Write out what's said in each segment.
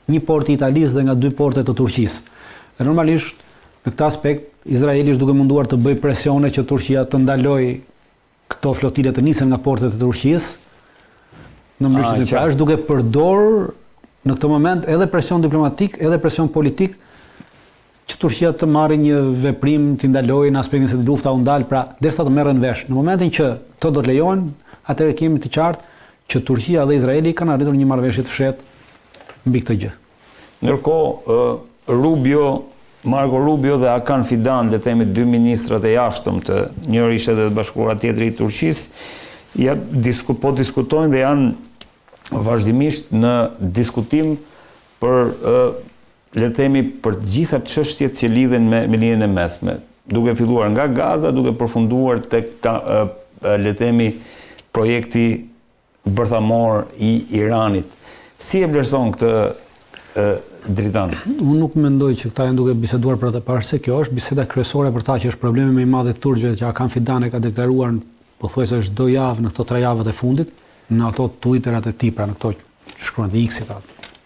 Një port i Italisë dhe nga dy porte të Turqisë. Dhe normalisht, në këtë aspekt, Izraeli është duke munduar të bëjë presione që Turqia të ndalojë këto flotile të nisen nga portet e Turqisë, në mënyrë që të pra është duke përdorur në këtë moment edhe presion diplomatik, edhe presion politik që Turqia të marrë një veprim t'i ndalojë në aspektin se lufta u ndal, pra derisa të merren vesh. Në momentin që këto do të lejohen, atëherë kemi të qartë që Turqia dhe Izraeli kanë arritur një marrëveshje të fshehtë mbi këtë gjë. Ndërkohë, Rubio, Marco Rubio dhe Hakan Fidan, le të themi dy ministrat e jashtëm të njëri i Shteteve të Bashkuara, tjetri i Turqisë, ja disku, po diskutojnë dhe janë vazhdimisht në diskutim për le të themi për të gjitha çështjet që lidhen me me Lindjen e Mesme, duke filluar nga Gaza, duke përfunduar tek le të themi projekti bërthamor i Iranit. Si e vlerëson këtë Dritan? Unë nuk mendoj që këta janë duke biseduar për atë parë se kjo është biseda kryesore për ta që është problemi më i madh i turqve që Hakan Fidan e ka deklaruar pothuajse çdo javë në këto tre javët e fundit në ato Twitterat e tij, pra në këto që shkruan të X-it,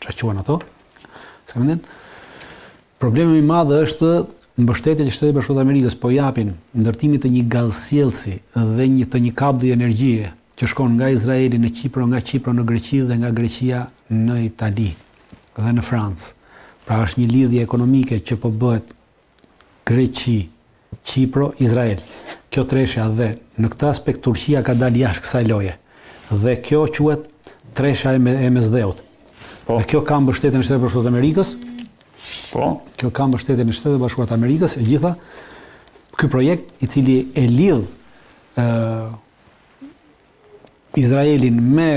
çfarë quhen ato? Se mendin? Problemi më i madh është mbështetja që Shtetet e Bashkuara të Amerikës po japin ndërtimit të një gazsjellësi dhe një të një kablli energjie që shkon nga Izraeli në Qipro, nga Qipro në Greqi dhe nga Greqia në Itali dhe në Francë. Pra është një lidhje ekonomike që po bëhet Greqi, Qipro, Izrael. Kjo treshja dhe në këtë aspekt Turqia ka dalë jashtë kësaj loje. Dhe kjo quhet treshja e, me, e Mesdheut. Po. Dhe kjo ka mbështetjen e Shteteve të Bashkuara të Amerikës. Po. Kjo ka mbështetjen e Shteteve të Bashkuara të Amerikës, e gjitha ky projekt i cili e lidh ë Izraelin me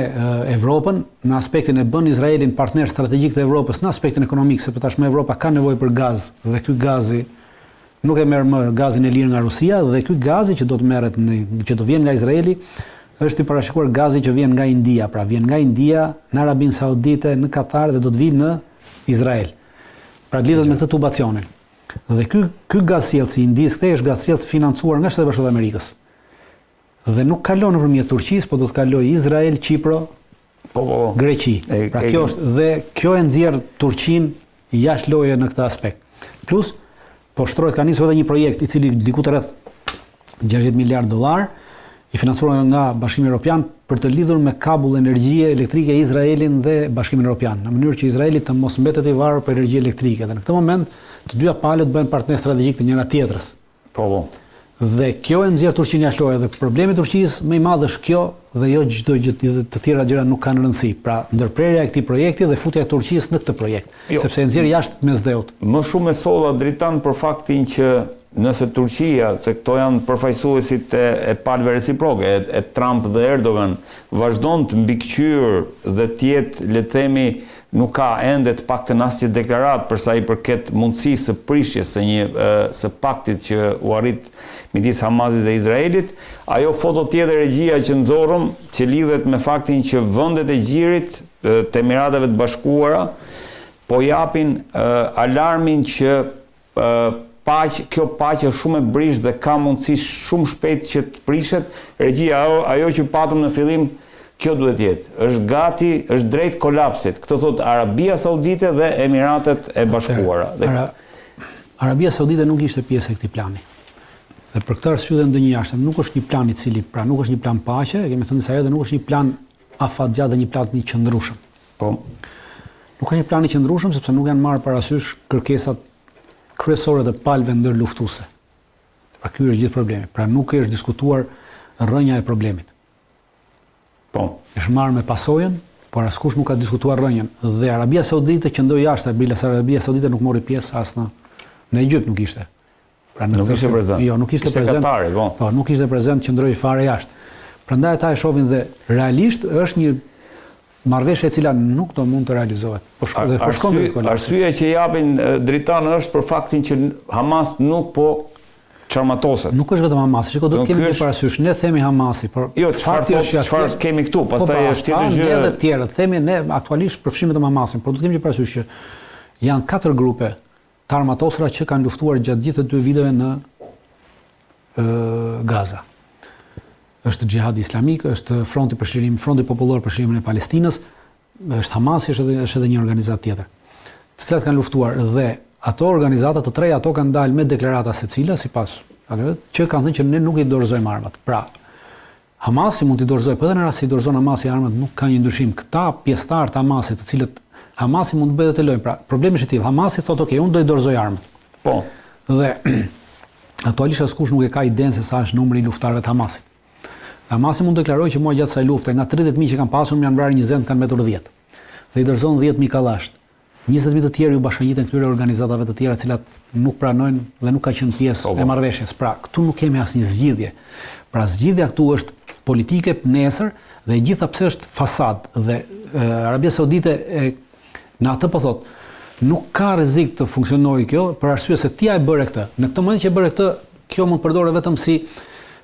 Evropën, në aspektin e bën Izraelin partner strategjik të Evropës në aspektin ekonomik, sepse tashmë Evropa ka nevojë për gaz dhe ky gazi nuk e merr më gazin e lirë nga Rusia dhe ky gazi që do të merret në që do vjen nga Izraeli është i parashikuar gazi që vjen nga India, pra vjen nga India në Arabinë Saudite, në Katar dhe do të vijë në Izrael. Pra lidhet me këtë tubacionin. Dhe ky ky gazsjellës i Indisë këtej është gazsjellës financuar nga Shtetet e Bashkuara të Amerikës. Dhe nuk kalon nëpërmjet Turqisë, po do të kalojë Izrael, Qipro, po, po, po. Greqi. E, pra kjo është dhe kjo e nxjerr Turqinë jashtë loje në këtë aspekt. Plus, po shtrohet ka nisur edhe një projekt i cili diku te rreth 60 miliard dollar, i financuar nga Bashkimi Evropian për të lidhur me kabull energjie elektrike Izraelin dhe Bashkimin Evropian, në mënyrë që Izraeli të mos mbetet i varur për energji elektrike. Dhe në këtë moment, të dyja palët bëhen partner strategjik të njëra tjetrës. Po, po. Dhe kjo e nxjerr Turqinë jashtë loje dhe problemi i Turqisë më i madh është kjo dhe jo çdo gjë tjetër, të tjera gjëra nuk kanë rëndësi. Pra, ndërprerja e këtij projekti dhe futja e Turqisë në këtë projekt, jo. sepse e nxjerr jashtë Mesdheut. Më shumë e solla Dritan për faktin që nëse Turqia, se këto janë përfaqësuesit e, e palëve reciproke, e, e Trump dhe Erdogan, vazhdon të mbikëqyrë dhe të jetë, le të themi, Nuk ka ende të paktën asnjë deklaratë për sa i përket mundësisë së prishjes së një së paktit që u arrit midis Hamasit dhe Izraelit. Ajo foto tjetër regjia që nxorëm, që lidhet me faktin që vendet e Gjirit të Emirateve të Bashkuara po japin alarmin që paqe, kjo paqe është shumë e brishtë dhe ka mundësi shumë shpejt që të prishet. Regjia, ajo, ajo që patëm në fillim, kjo duhet të jetë. Është gati, është drejt kolapsit. Këtë thotë Arabia Saudite dhe Emiratet e Bashkuara. Dhe... Ara, Arabia Saudite nuk ishte pjesë e këtij plani. Dhe për këtë arsye dhe ndonjë jashtë, nuk është një plan i cili, pra nuk është një plan paqe, e kemi thënë disa herë dhe nuk është një plan afatgjatë dhe një plan i qëndrueshëm. Po. Nuk është një plan i qëndrueshëm sepse nuk janë marrë parasysh kërkesat kryesore të palëve ndërluftuese. Pra ky është gjithë problemi. Pra nuk është diskutuar rrënja e problemit. Po. Është marrë me pasojën, por askush nuk ka diskutuar rrënjën. Dhe Arabia Saudite qëndroi jashtë, biles Arabia Saudite nuk mori pjesë as në në Egjipt nuk ishte. Pra nuk ishte prezent. Jo, nuk ishte, ishte prezent. Katari, po. Po, nuk ishte prezent, qëndroi fare jashtë. Prandaj ata e shohin dhe realisht është një marrëveshje e cila nuk do mund të realizohet. Po shkon dhe po shkon drejt kolapsit. Arsyeja që japin Dritan është për faktin që Hamas nuk po çarmatoset. Nuk është vetëm Hamasi, shiko do të kemi një parasysh, ne themi Hamasi, por jo, fakti është që çfarë kemi këtu, po, pastaj pra, është tjetër gjë. Ne edhe të tjerët, themi ne aktualisht përfshijmë vetëm Hamasin, por do të kemi një parasysh që janë katër grupe të armatosura që kanë luftuar gjatë gjithë dy viteve në Gaza. Është Xhihadi Islamik, është Fronti për Çlirim, Fronti Popullor për Çlirimin e Palestinës. Është Hamasi, është edhe është edhe një organizatë tjetër. Të cilat kanë luftuar dhe ato organizata të treja ato kanë dalë me deklarata secila sipas atyre që kanë thënë që ne nuk i dorëzojmë armët. Pra, Hamasi mund t'i dorëzojë, po edhe në rast se i dorëzon Hamasi armët nuk ka një ndryshim. Këta pjesëtarë të Hamasit, të cilët Hamasi mund të bëjë edhe të lojë. Pra, problemi është i tillë. Hamasi thotë, "Ok, unë do i dorëzoj armët." Po. Dhe aktualisht askush nuk e ka idenë se sa është numri i luftëtarëve të Hamasit. Hamasi mund të deklarojë që mua gjatë kësaj lufte, nga 30.000 që kam pasur, më janë vrarë 20, më kanë mbetur 10. Dhe i dorëzon 10.000 kallashët. 20.000 të tjerë iu bashkangjiten këtyre organizatave të tjera të cilat nuk pranojnë dhe nuk kanë qenë pjesë po, po. e marrëveshjes. Pra, këtu nuk kemi asnjë zgjidhje. Pra, zgjidhja këtu është politike nesër dhe e gjitha pse është fasadë dhe e, Arabia Saudite e, në atë po thotë nuk ka rrezik të funksionojë kjo për arsye se ti e bëre këtë. Në këtë moment që e bëre këtë, kjo mund të përdoret vetëm si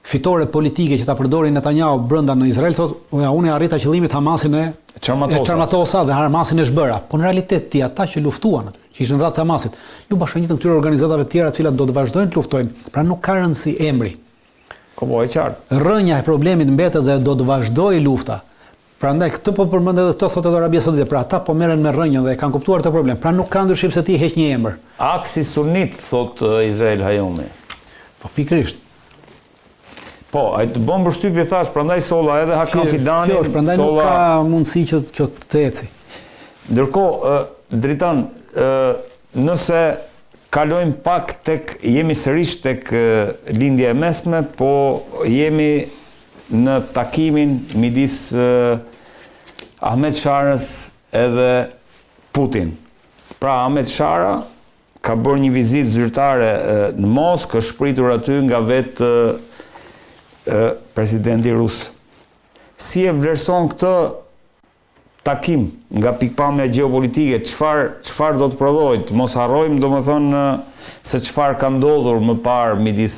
fitore politike që ta përdori Netanyahu brenda në Izrael, thotë, "Ja, unë e arrita qëllimit Hamasin e çarmatosa. E çarmatosa dhe Hamasin e zhbëra." Po në realitet ti ata që luftuan aty, që ishin në radhë të Hamasit, iu bashkangjitën këtyre organizatave të tjera të cilat do të vazhdojnë të luftojnë. Pra nuk ka rëndësi emri. Po po, e qartë. Rrënja e problemit mbetet dhe do të vazhdojë lufta. Prandaj këtë po përmend edhe këtë thotë edhe Arabia Saudite, pra ata po merren me rrënjën dhe e kanë kuptuar këtë problem. Pra nuk ka ndryshim se ti heq një emër. Aksi sunit, thotë Izrael Hajomi. Po pikërisht. Po, ai të bën përshtypje thash, prandaj solla edhe Hakan Fidanin, kjo është, prandaj nuk ka mundësi që kjo të eci. Ndërkohë, Dritan, nëse kalojmë pak tek jemi sërish tek Lindja e Mesme, po jemi në takimin midis Ahmet Sharës edhe Putin. Pra Ahmet Shara ka bërë një vizitë zyrtare në Moskë, është pritur aty nga vetë presidenti rus. Si e vlerëson këtë takim nga pikëpamja gjeopolitike, çfarë çfarë do të prodhojë? Të mos harrojmë domethënë se çfarë ka ndodhur më parë midis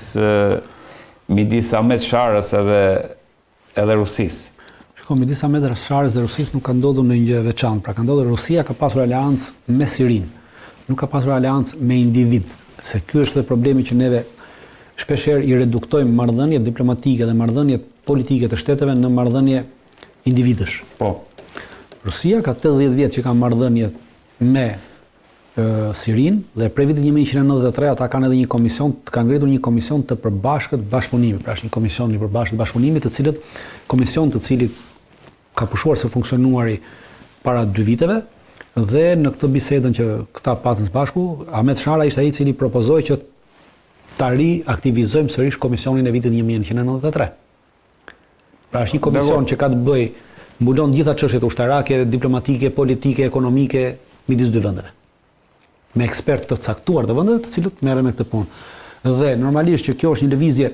midis Ahmet Sharës edhe edhe Rusisë. Shiko, midis Ahmet Sharës dhe Rusisë nuk ka ndodhur ndonjë gjë e veçantë. Pra ka ndodhur Rusia ka pasur aleancë me Sirinë. Nuk ka pasur aleancë me individ, se ky është dhe problemi që neve shpesh herë i reduktojmë marrëdhëniet diplomatike dhe marrëdhëniet politike të shteteve në marrëdhënie individësh. Po. Rusia ka 80 vjet që ka marrëdhënie me Sirinë dhe prej vitit 1993 ata kanë edhe një komision, kanë ngritur një komision të përbashkët bashkëpunimi, pra është një komision i përbashkët bashkëpunimi, të cilët komision të cilit ka pushuar së funksionuari para dy viteve dhe në këtë bisedën që këta patën së bashku, Ahmet Shara ishte ai i cili propozoi që ta riaktivizojmë sërish komisionin e vitit 1993. Pra është një komision që ka të bëjë mbulon të gjitha çështjet ushtarake, diplomatike, politike, ekonomike midis dy vendeve. Me ekspertë të caktuar të vendeve, të cilët merren me këtë punë. Dhe normalisht që kjo është një lëvizje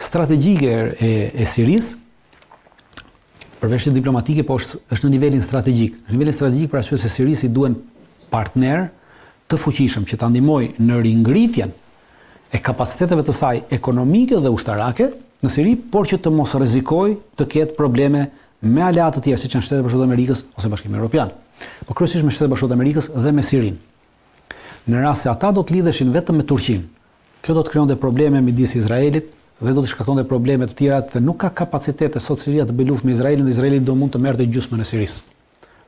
strategjike e, e Sirisë, përveç diplomatike, po është, është në nivelin strategjik. Në nivelin strategjik për arsye se Sirisë i duhen partnerë të fuqishëm që ta ndihmojë në ringritjen e kapaciteteve të saj ekonomike dhe ushtarake në Siri, por që të mos rrezikojë të ketë probleme me aleatë të tjerë, siç janë Shtetet e Bashkuara të Amerikës ose Bashkimi Evropian, po kryesisht me Shtetet e Bashkuara të Amerikës dhe me Sirinë. Në rast se ata do të lidheshin vetëm me Turqinë, kjo do të krijonte probleme midis Izraelit dhe do të shkaktonte probleme të tjera dhe nuk ka kapacitete sot Siria të bëjë luftë me Izraelin dhe Izraeli do mund të merrte gjysmën e Sirisë.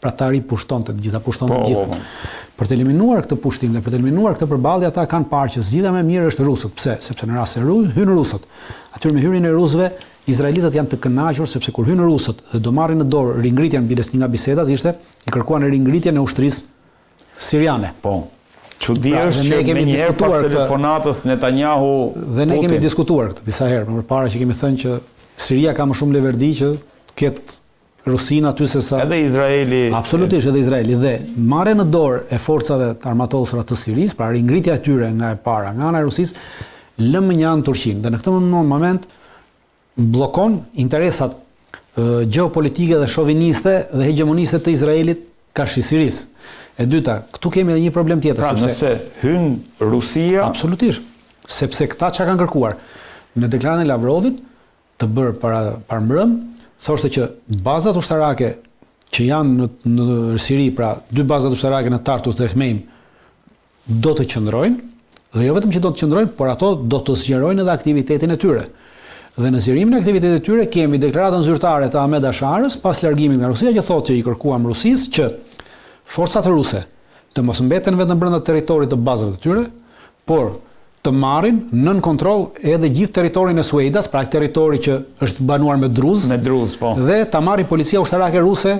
Pra ta ripushtonte të gjitha, pushtonte të po, gjitha. Po, po. Për të eliminuar këtë pushtim dhe për të eliminuar këtë përballje, ata kanë parë që zgjidhja më e mirë është rusët. Pse? Sepse në rast se hyn rusët, aty me hyrjen e rusëve, izraelitët janë të kënaqur sepse kur hyn rusët dhe do marrin në dorë ringritjen, biles një nga bisedat ishte i kërkuan ringritjen e ushtrisë siriane. Po. Çudi pra, është që menjëherë pas telefonatës Netanyahu Dhe ne kemi diskutuar këtë disa herë më përpara që kemi thënë që Siria ka më shumë leverdi që të ketë Rusinë aty se sa Edhe Izraeli. Absolutisht edhe Izraeli dhe marrja në dorë e forcave të armatosura të Sirisë, pra ringritja e tyre nga e para, nga ana e Rusisë, lë mënjanë Turqinë dhe në këtë moment bllokon interesat gjeopolitike dhe shoviniste dhe hegjemoniste të Izraelit karshi Sirisë. E dyta, këtu kemi edhe një problem tjetër pra, sepse nëse hyn Rusia, absolutisht, sepse këta çka kanë kërkuar në deklaratën e Lavrovit, të bërë para parmbrëm, thoshte që bazat ushtarake që janë në në Siri, pra dy bazat ushtarake në Tartus dhe Hmeim do të qëndrojnë dhe jo vetëm që do të qëndrojnë, por ato do të zgjerojnë edhe aktivitetin e tyre. Dhe në zgjerimin e aktivitetit të tyre kemi deklaratën zyrtare të Ahmed Asharës pas largimit nga Rusia që thotë që i kërkuam Rusisë që forcat ruse të mos mbeten vetëm brenda territorit të bazave të tyre, por të marrin nën kontroll edhe gjithë territorin e Sueidas, pra territori që është banuar me druzë, me druzë, po. Dhe ta marri policia ushtarake ruse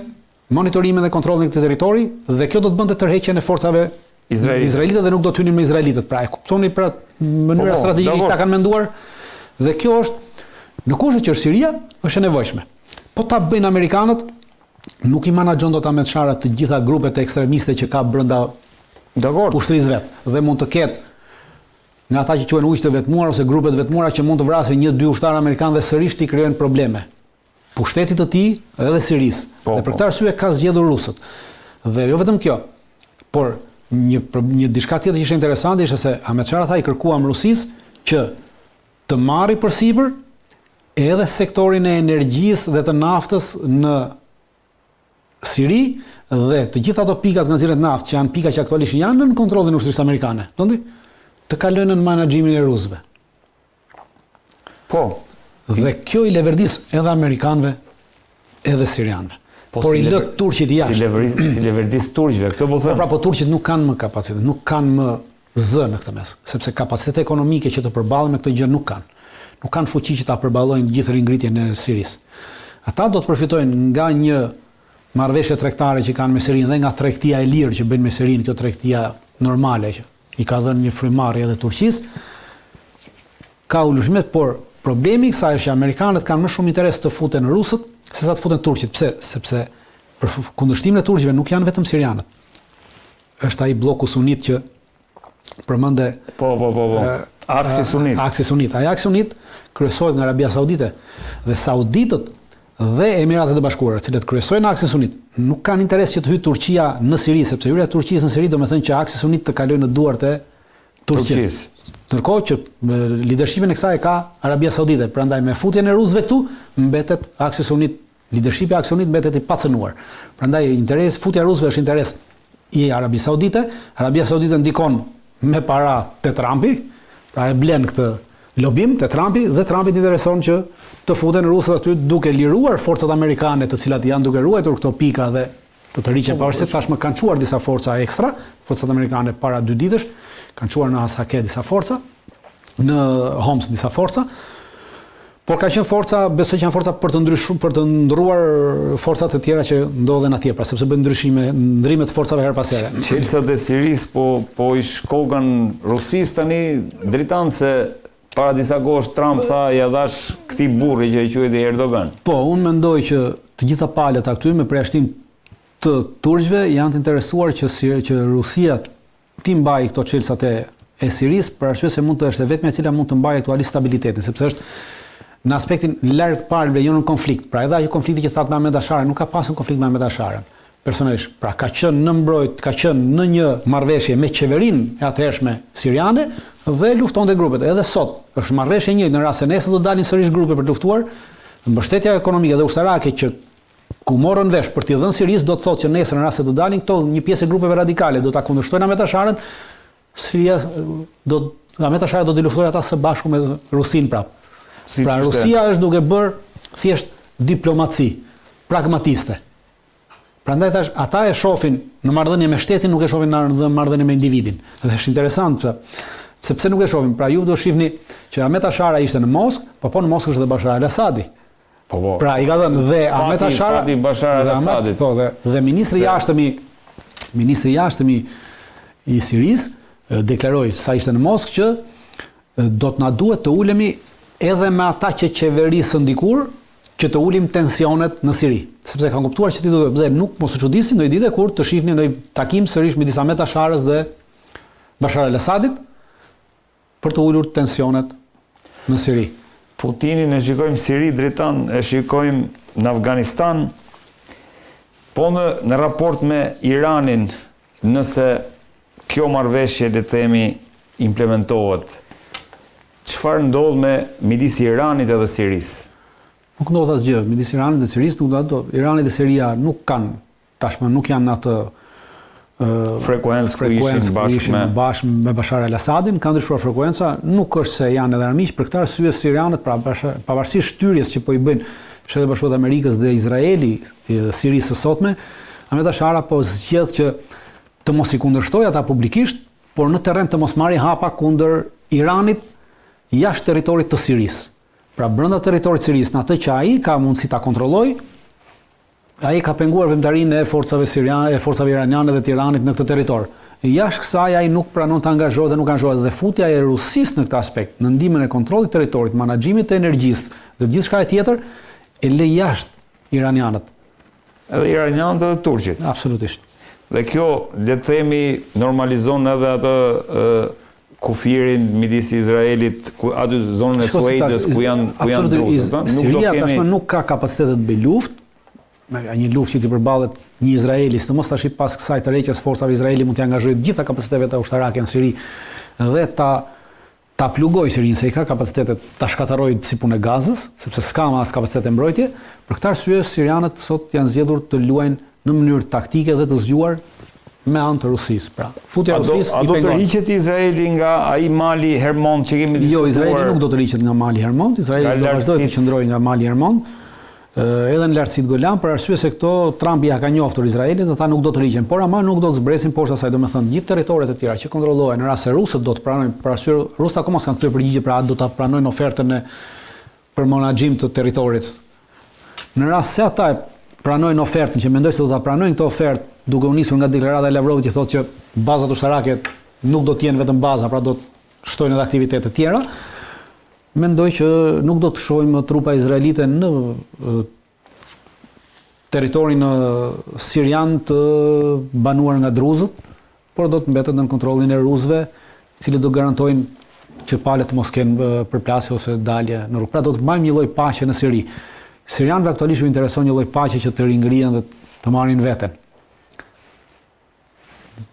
monitorimin dhe kontrollin e këtij territori dhe kjo do të bënte tërheqjen e forcave izraelite. izraelite dhe nuk do të hynin më izraelitët. Pra e kuptoni pra mënyra po, po, strategjike që ata kanë menduar dhe kjo është në kushtet që është Siria, është e nevojshme. Po ta bëjnë amerikanët, nuk i menaxhon dot Ahmed Shara të gjitha grupet ekstremiste që ka brenda Dakord. ushtrisë vet dhe mund të ketë nga ata që quhen ujq të vetmuar ose grupe të vetmuara që mund të vrasin një dy ushtarë amerikanë dhe sërish t'i krijojnë probleme pushtetit të tij dhe Sirisë. Po, dhe për po. këtë arsye ka zgjedhur rusët. Dhe jo vetëm kjo, por një një diçka tjetër që ishte interesante ishte se Ahmed Shara tha i kërkuam Rusisë që të marri përsipër edhe sektorin e energjisë dhe të naftës në Siri dhe të gjitha ato pikat nga nxirret naftë që janë pika që aktualisht janë nën kontrollin e ushtrisë amerikane, do të kalojnë nën menaxhimin e rusëve. Po. Dhe kjo i leverdis edhe amerikanëve, edhe sirianëve. Po, Por si i lë lever, turqit jashtë. Si leverdis, si leverdis turqve, këtë po them. Po pra, po turqit nuk kanë më kapacitet, nuk kanë më zë në këtë mes, sepse kapacitete ekonomike që të përballen me këtë gjë nuk kanë. Nuk kanë fuqi që ta përballojnë gjithë ringritjen e Sirisë. Ata do të përfitojnë nga një marrëveshje tregtare që kanë me Sirinë dhe nga tregtia e lirë që bëjnë me Sirinë, kjo tregtia normale që i ka dhënë një frymëmarrje edhe Turqisë. Ka ulëshmet, por problemi i kësaj është që amerikanët kanë më shumë interes të futen rusët sesa të futen turqit. Pse? Sepse për kundërshtimin e turqve nuk janë vetëm sirianët. Është ai blloku sunit që përmende Po, po, po, po. Aksi sunit. Aksi sunit. Ai aksi sunit kryesohet nga Arabia Saudite dhe sauditët dhe Emiratet e Bashkuara, të cilët kryesojnë aksin sunit, nuk kanë interes që të hyjë Turqia në Siri, sepse hyrja e Turqisë në Siri do të thotë që aksi sunit të kalojë në duart e Turqisë. Ndërkohë që lidershipin e kësaj e ka Arabia Saudite, prandaj me futjen e rusëve këtu mbetet aksi sunit Lidershipi i aksit sunit mbetet i pacënuar. Prandaj interes futja e rusëve është interes i Arabisë Saudite. Arabia Saudite ndikon me para te Trumpi, pra e blen këtë lobim te Trumpi dhe Trumpit i intereson që të futen rusët aty duke liruar forcat amerikane të cilat janë duke ruajtur këto pika dhe të tërhiqen po, pavarësisht tashmë kanë çuar disa forca ekstra, forcat amerikane para dy ditësh kanë çuar në Hasake disa forca, në Homs disa forca. Por ka qenë forca, besoj që janë forca për të ndryshuar, për të ndërruar forcat e tjera që ndodhen atje, pra sepse bëjnë ndryshime, ndërrime të forcave herë pas here. Çelësat e Sirisë po po i shkokan Rusisë tani Dritan se para disa kohësh Trump tha ia dhashë këtij burri që e quajti Erdogan. Po, unë mendoj që të gjitha palët aty me përjashtim të turqve janë të interesuar që që Rusia t'i mbajë këto çelësat e e Sirisë, për arsye se mund të është e vetmja e cila mund të mbajë aktualisht stabilitetin, sepse është në aspektin larg palëve, jo në konflikt. Pra edhe ajo konflikti që thatë me Ahmed Asharën, nuk ka pasur konflikt me Ahmed Asharën personalisht. Pra ka qenë në mbrojt, ka qenë në një marrëveshje me qeverinë e atëhershme siriane dhe luftonte grupet. Edhe sot është marrëveshje e njëjtë në rast se nesër do dalin sërish grupe për të luftuar, mbështetja ekonomike dhe ushtarake që ku morën vesh për t'i dhënë Sirisë do të thotë që nesër në rast se do dalin këto një pjesë e grupeve radikale do ta kundërshtojnë Ahmet Asharën, Siria do Ahmet Ashara do t'i luftojë ata së bashku me Rusinë prapë. Si pra Rusia është duke bërë thjesht diplomaci pragmatiste. Prandaj thash, ata e shohin në marrëdhënie me shtetin, nuk e shohin në marrëdhënie me individin. Dhe është interesant pse sepse nuk e shohin. Pra ju do shihni që Ahmet Ashara ishte në Moskë, po po në Moskë është edhe Bashar al-Assadi. Po po. Pra i ka dhënë dhe Ahmet Ashara, fati Bashar al-Assadit. Po dhe dhe ministri i jashtëm i ministri i jashtëm i i Sirisë deklaroi sa ishte në Moskë që do të na duhet të ulemi edhe me ata që qeverisën dikur që të ulim tensionet në Siri, sepse kanë kuptuar që ti do të dhe nuk mos u çudisni ndonjë ditë kur të shihni ndonjë takim sërish midis Ahmet Asharës dhe Bashar al-Assadit, për të ulur tensionet në Siri. Putinin e shikojmë Siri, Dritan, e shikojmë në Afganistan, po në, në raport me Iranin, nëse kjo marrëveshje, le të themi, implementohet, çfarë ndodh me midis Iranit edhe Sirisë? Nuk ndodh asgjë, midis Iranit dhe Sirisë nuk ndodh, Irani dhe Siria nuk kanë tashmë nuk janë në atë Frekuencë ku ishin bashkë me bashkë me Bashar al-Assadin, ka ndryshuar frekuenca, nuk është se janë edhe armiq, për këtë arsye sirianët, pra pavarësisht shtyrjes që po i bëjnë Shtetet e Bashkuara të Amerikës dhe Izraeli Sirisë së sotme, Ahmet Ashara po zgjedh që të mos i kundërshtojë ata publikisht, por në terren të mos marrë hapa kundër Iranit jashtë territorit të Sirisë. Pra brenda territorit të Sirisë, në atë që ai ka mundësi ta kontrollojë, Ai ka penguar veprimtarinë e forcave siriane, e forcave iraniane dhe të Iranit në këtë territor. Jashtë kësaj ai nuk pranon të angazhohet dhe nuk angazhohet dhe futja e Rusisë në këtë aspekt, në ndihmën e kontrollit të territorit, manaxhimit të energjisë dhe gjithçka e tjetër, e lë jashtë iranianët. Edhe iranianët edhe turqit. Absolutisht. Dhe kjo, le të themi, normalizon edhe atë kufirin midis Izraelit, ku aty zonën e Suejdës ku janë ku janë druzët, ëh, nuk do kemi tashmë nuk ka kapacitete të bëjë luftë, me një luftë që t'i përballet një Izraeli, sidomos tash pas kësaj tërheqjes forcave Izraeli mund t'i angazhojë të gjitha kapacitetet e veta ushtarake në Siri dhe ta ta plugojë Sirinë se i ka kapacitetet ta shkatërrojë si punë e Gazës, sepse s'ka më as kapacitete mbrojtje. Për këtë arsye sirianët sot janë zgjedhur të luajnë në mënyrë taktike dhe të zgjuar me anë të Rusisë. Pra, futja e Rusisë i pengon. A do të tërhiqet Izraeli nga ai mali Hermon që kemi diskutuar? Jo, Izraeli nuk do të tërhiqet nga mali Hermon, Izraeli do vazhdojë të qëndrojë nga mali Hermon, edhe në lartësitë Golan, për arsye se këto Trump ia ka njoftur Izraelit dhe ata nuk do të tërhiqen, por ama nuk do të zbresin poshtë asaj, domethënë gjithë territoret e tjera që kontrollohen në rast se rusët do të pranojnë, për arsye rusët akoma s'kanë kthyer përgjigje, pra a do ta pranojnë ofertën e për menaxhim të territorit. Në rast se ata e pranojnë ofertën, që mendoj se do ta pranojnë këtë ofertë, duke u nisur nga deklarata e Lavrovit që thotë që bazat ushtarake nuk do të jenë vetëm baza, pra do të shtojnë edhe aktivitete të tjera, mendoj që nuk do të shohim më trupa izraelite në territorin sirian të banuar nga druzët, por do të mbetet nën kontrollin e rusëve, të cilët do garantojnë që palët të mos kenë përplasje ose dalje në rrugë. Pra do të mbajmë një lloj paqe në Siri. Sirianëve aktualisht u intereson një lloj paqe që të ringrihen dhe të marrin veten.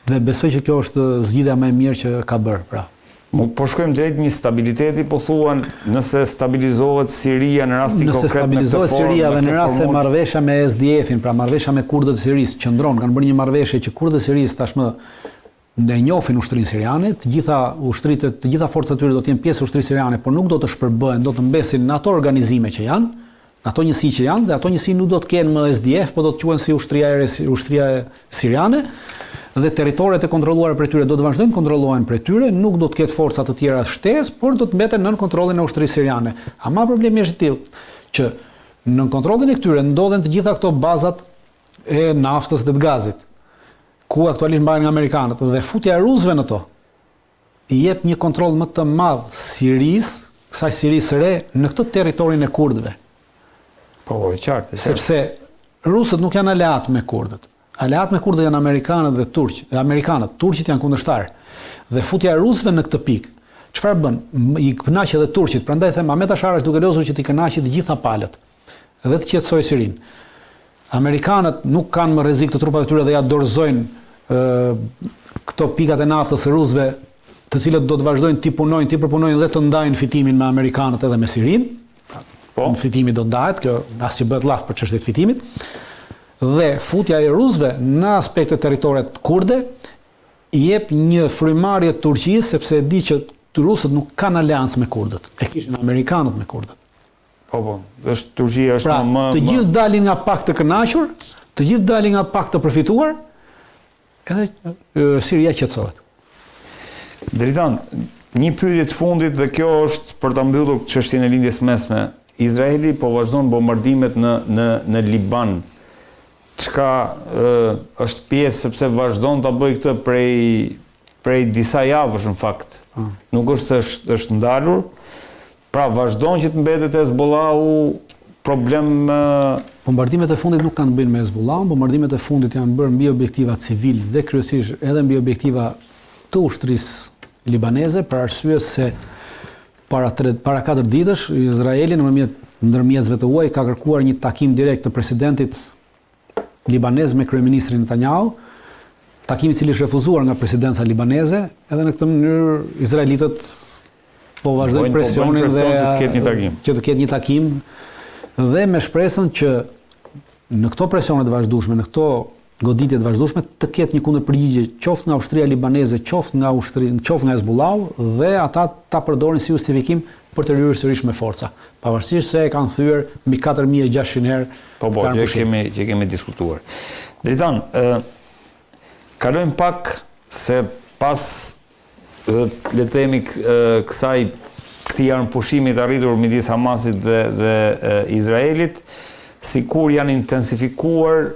Dhe besoj që kjo është zgjidhja më e mirë që ka bërë, pra. Po shkojmë drejt një stabiliteti, po thua, nëse stabilizohet Siria në rastin konkret në këtë formë. Nëse stabilizohet Siria dhe në rast se marrëveshja me SDF-in, pra marrëveshja me kurdët e Sirisë qëndron, kanë bërë një marrëveshje që kurdët e Sirisë tashmë e njohin ushtrinë siriane, të gjitha ushtritë, të gjitha forcat e tyre do të jenë pjesë e ushtrisë siriane, por nuk do të shpërbëhen, do të mbesin në ato organizime që janë, Ato njësi që janë dhe ato njësi nuk do të kenë më SDF, po do të quhen si ushtria e ushtria siriane dhe territoret e kontrolluara prej tyre do të vazhdojnë të kontrollohen prej tyre, nuk do të ketë forca të tjera shtesë, por do të mbeten nën kontrollin e ushtrisë siriane. Ama problemi është i tillë që nën kontrollin e këtyre ndodhen të gjitha këto bazat e naftës dhe të gazit, ku aktualisht mbahen nga amerikanët dhe futja e rusëve në to i jep një kontroll më të madh Sirisë, kësaj Sirisë së re, në këtë territorin e kurdëve. Po, po, e qartë, e qartë. Sepse rusët nuk janë aleatë me kurdët. Aleatë me kurdët janë amerikanët dhe turq, dhe amerikanët, turqit janë kundërshtarë. Dhe futja e rusëve në këtë pikë, çfarë bën? I kënaq edhe turqit. Prandaj them Ahmet Ashara është duke lozur që t'i kënaqë të gjitha palët dhe të qetësojë Sirinë. Amerikanët nuk kanë më rrezik të trupave të tyre dhe ia dorëzojnë këto pikat e naftës rusëve, të cilët do të vazhdojnë t'i punojnë, t'i përpunojnë dhe të ndajnë fitimin me amerikanët edhe me Sirinë. Pra, po. Fitimi do ndahet, kjo as që bëhet llaf për çështje të fitimit. Dhe futja e rusëve në aspekte territoret kurde i jep një frymëmarrje Turqisë sepse e di që rusët nuk kanë aleancë me kurdët. E kishin amerikanët me kurdët. Po, po, është Turqia është pra, më të gjithë dalin nga pak të kënaqur, të gjithë dalin nga pak të përfituar, edhe Siria qetësohet. Dritan, një pyetje të fundit dhe kjo është për ta mbyllur çështjen e Lindjes Mesme. Izraeli po vazhdon bombardimet në në në Liban. Çka është pjesë sepse vazhdon ta bëjë këtë prej prej disa javësh në fakt. Mm. Nuk është se është është ndalur, Pra vazhdon që të mbetet Hezbollahu problem Bombardimet e fundit nuk kanë të bëjnë me Hezbollahun, bombardimet e fundit janë bërë mbi objektiva civilë dhe kryesisht edhe mbi objektiva të ushtrisë libaneze për arsye se para tre, para katër ditësh Izraeli nëpërmjet ndërmjetësve të huaj ka kërkuar një takim direkt të presidentit libanez me kryeministrin Netanyahu, takim i cili është refuzuar nga presidenca libaneze, edhe në këtë mënyrë izraelitët po vazhdojnë po presionin dhe që të ketë një takim. Që të ketë një takim dhe me shpresën që në këto presione të vazhdueshme, në këto Goditje të vazhdueshme, të ketë një kundërpërgjigje qoftë nga ushtria libaneze, qoftë nga ushtri, qoftë nga Hezbollahu dhe ata ta përdorin si justifikim për të hyrë sërish me forca, pavarësisht se e kanë thyer mbi 4600 herë. Po, që kemi diskutuar. Dritan, ë kalojmë pak se pas, le të themi, kësaj këtij armëpushimi të arritur midis Hamasit dhe Izraelit, sikur janë intensifikuar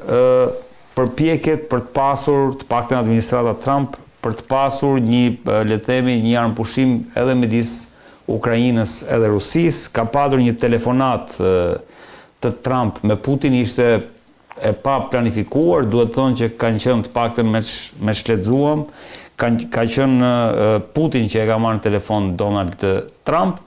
përpjekjet për të pasur, të paktën administrata Trump, për të pasur një, le të themi, një armëpushim edhe midis Ukrainës edhe Rusisë. Ka patur një telefonat të Trump me Putin, ishte e pa planifikuar, duhet thonë që kanë qenë, të paktën me ç'lexuam, ka qenë Putin që e ka marrë në telefon Donald Trump.